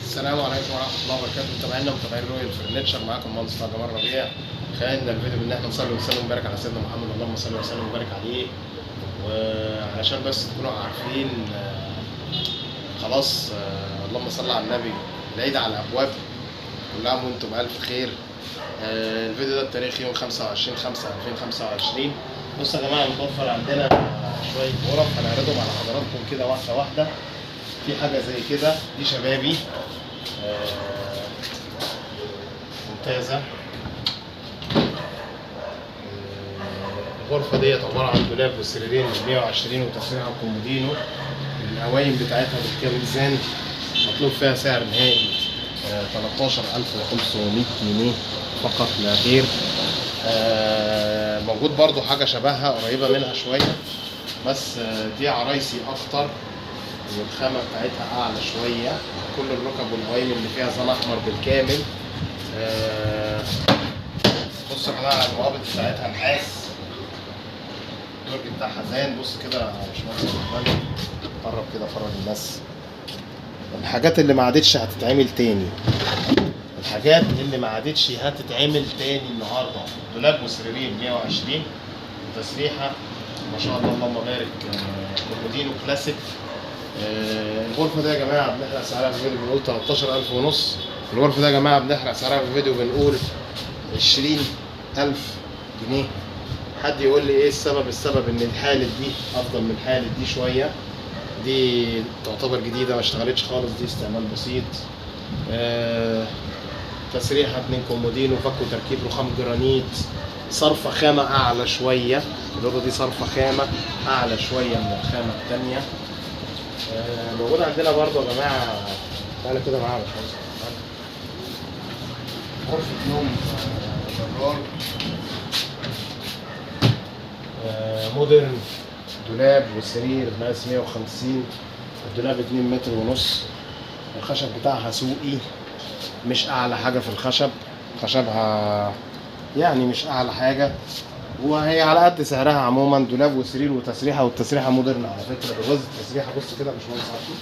السلام عليكم ورحمة الله وبركاته. متابعينا متابعين رويال فرنتشر، معاكم مهندس طه جمال ربيع. خلينا الفيديو بان احنا نصلي ونسلم ونبارك على سيدنا محمد، اللهم صل وسلم وبارك عليه. وعلشان بس تكونوا عارفين خلاص، اللهم صل على النبي، العيد على الابواب، كل عام وانتم بالف خير. الفيديو ده بتاريخ يوم 25/5/2025. بصوا يا جماعة، متوفر عندنا شوية غرف هنعرضهم على حضراتكم كده واحدة واحدة. في حاجة زي كده، دي شبابي ممتازة. الغرفة ديت عبارة عن دولاب وسريرين 120 وتسريحه كومودينو. القوايم بتاعتها بالكامل، مطلوب فيها سعر نهائي 13500 جنيه فقط لا غير. موجود برضو حاجة شبهها قريبه منها شوية، بس دي عرايسي اكتر والخامه بتاعتها اعلى شوية. كل الركب والقوايم اللي فيها زان احمر بالكامل. بصوا يا جماعة المقابض بتاعتها نحاس، الدرج بتاعها زان. بص كده يا باشمهندس الرحمن، قرب كده فرج الناس. الحاجات اللي ما عادتش هتتعمل تاني، الحاجات اللي ما عادتش هتتعمل تاني النهارده، دولاب وسريرين 120 وتسريحه ما شاء الله اللهم بارك، كومودينو كلاسيك. الغرفة دي يا جماعة بنحرق سعرها في الفيديو بنقول 13500 ونص. الغرفة دي يا جماعة بنحرق سعرها في الفيديو بنقول 20000 جنيه. حد يقول لي ايه السبب؟ السبب ان الحالة دي افضل من الحالة دي شوية، دي تعتبر جديدة ما اشتغلتش خالص، دي استعمال بسيط. تسريحه 2 كومودين وفك وتركيب رخام جرانيت، صرفه خامة اعلى شوية. الاوضة دي صرفه خامة اعلى شوية من الخامة الثانية. موجود عندنا برضو يا جماعة، تعالى كده معايا يا باشمهندس، غرفة نوم جرار مودرن، دولاب وسرير مقاس 150، الدولاب 2 متر ونص، الخشب بتاعها سوقي، مش اعلى حاجة في الخشب، خشبها يعني مش اعلى حاجة، وهي على قد سعرها عموما. دولاب وسرير وتسريحه، والتسريحه مودرن على فكرة، برواز التسريحه. بص كده يا باشمهندس عبده،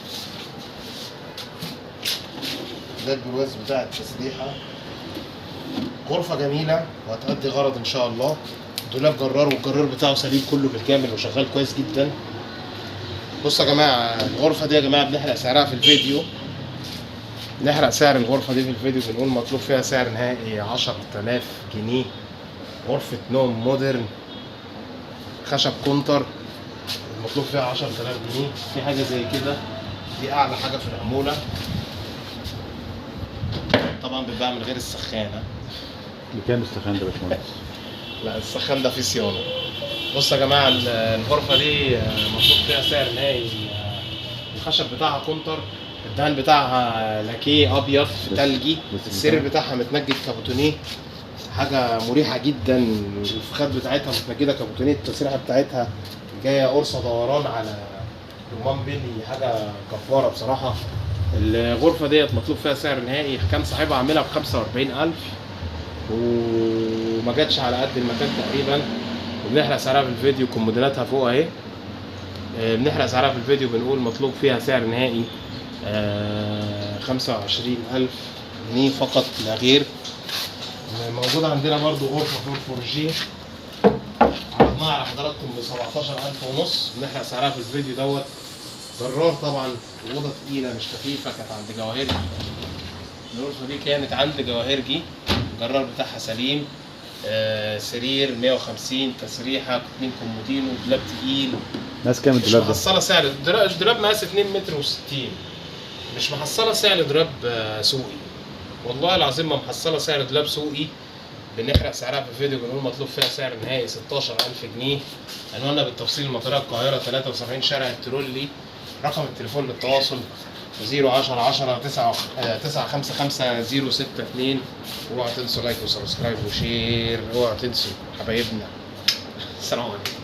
ده البرواز بتاع التسريحه. غرفة جميلة وهتأدي غرض ان شاء الله. دولاب جرار، والجرار بتاعه سليم كله بالكامل وشغال كويس جدا. بصوا يا جماعة الغرفة دي يا جماعة بنحرق سعرها في الفيديو، نحرق سعر الغرفة دي في الفيديو بنقول مطلوب فيها سعر نهائي 10000 جنيه. غرفة نوم مودرن، خشب كونتر، المطلوب فيها 10000 جنيه. في حاجة زي كده، دي اعلى حاجة في العمولة، طبعا بتباع من غير السخانه. بكام السخان ده يا باشمهندس؟ لا السخان ده فيه صيانة. بصوا يا جماعة الغرفة دي مطلوب فيها سعر نهائي، الخشب بتاعها كونتر، الدهان بتاعها لاكيه ابيض ثلجي، السرير بتاعها متنجد كابوتونيه، حاجة مريحه جدا. الفخاد بتاعتها متنجده كابوتونيه، التسريحه بتاعتها جاية قرصة دوران على رمان بلي، حاجة جبارة بصراحة. الغرفة ديت مطلوب فيها سعر نهائي، كان صاحبها عاملها ب 45000 وما جاتش على قد المكان تقريبا، وبنحرق سعرها في الفيديو. كوموديناتها فوق اهي، بنحرق سعرها في الفيديو بنقول مطلوب فيها سعر نهائي 25000 جنيه فقط لا غير. موجود عندنا برضو غرفة فور جي، عرضناها على حضراتكم ب 17000 ونص، بنحرق سعرها في الفيديو دوت. جرار طبعا، اوضة تقيلة مش خفيفة، كانت عند جواهرجي. الغرفة دي كانت عند جواهرجي، الجرار بتاعها سليم. سرير 150، تسريحه 2 كومودينو، دولاب تقيل. ناس كام مش الدولاب ده؟ محصله سعر الدولاب مقاس 2 متر و60، مش محصله سعر دولاب سوقي، والله العظيم ما محصله سعر دولاب سوقي. بنحرق سعرها في الفيديو بنقول مطلوب فيها سعر نهائي 16000 جنيه. عنواننا بالتفصيل المطريه القاهرة، 73 شارع الترولي. رقم التليفون للتواصل 010 10 9 955 062. اوعوا تنسوا like و subscribe و share، اوعوا تنسوا حبايبنا. السلام عليكم.